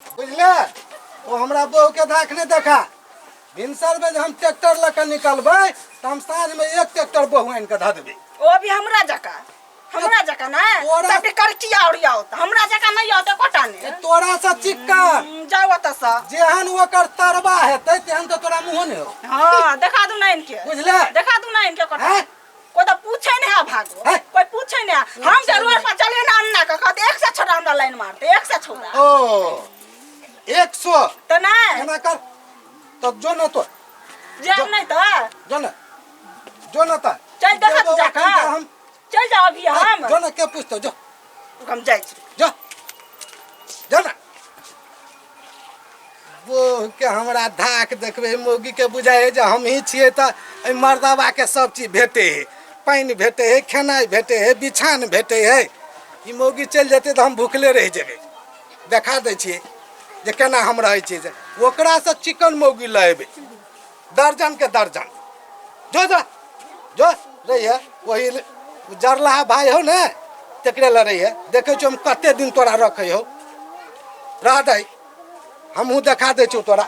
बुझले तो हमरा बहू के धाक नहि देखा। भिनसर में जे हम ट्रैक्टर लऽ कऽ निकलबै तऽ हम साँझ में एक ट्रैक्टर बहू आनि कऽ धऽ देबै। ओ भी हमरा जका, हमरा जका ना तोरा सब करकी और आओत, हमरा जका नहीं आओत कोटा ने। तोरा से चिक्कन। जाओ ओतऽ से। जेहन ओकर तरबा हेतै तेहन तऽ तोरा मुँहो नहि हो। हाँ, देखा दू ना इनके। बुझले? देखा दू ना इनके कोटा। हैं? कोई तो पूछे नहीं है भागो। हैं? कोई पूछे नहीं है। हम जे रोड पर चले ना अन्ना का कहते 100 छोड़ा हमरा लाइन मारते, 100 छोड़ा। ओ, 100। तो नहीं। एना कर। तो जो ना तो। जाम नहीं तो। जो ना। जो ना तो। चल देखा तू जो जाकर। अखन तो हम चल जाओ अभी हम। जो ना के पूछतो जो। हम जाए छी। जो। जो ना। वो के हमरा धाक देखबे मौगी के बुझाइ है जे हम ही छियै तऽ एहि मर्दाबा के सब चीज भेटे है, पानि भेटे है, खेनाइ भेटे है, बिछान भेटे है। ई मौगी चलि जेतै तऽ हम भुखले रहि जेबै। देखा दै छियै जे केना हम रहै छियै। जे ओकरासँ चिकन मौगी लऽ अयबै दर्जन के दर्जन। जो जो जो रहिए वही जरलाहा भाई हो ने तकरे लऽ रहिए। देखै छियौ हम कते दिन तोरा रखै हौ, रह दै, हमहूँ देखा दै छियौ तोरा।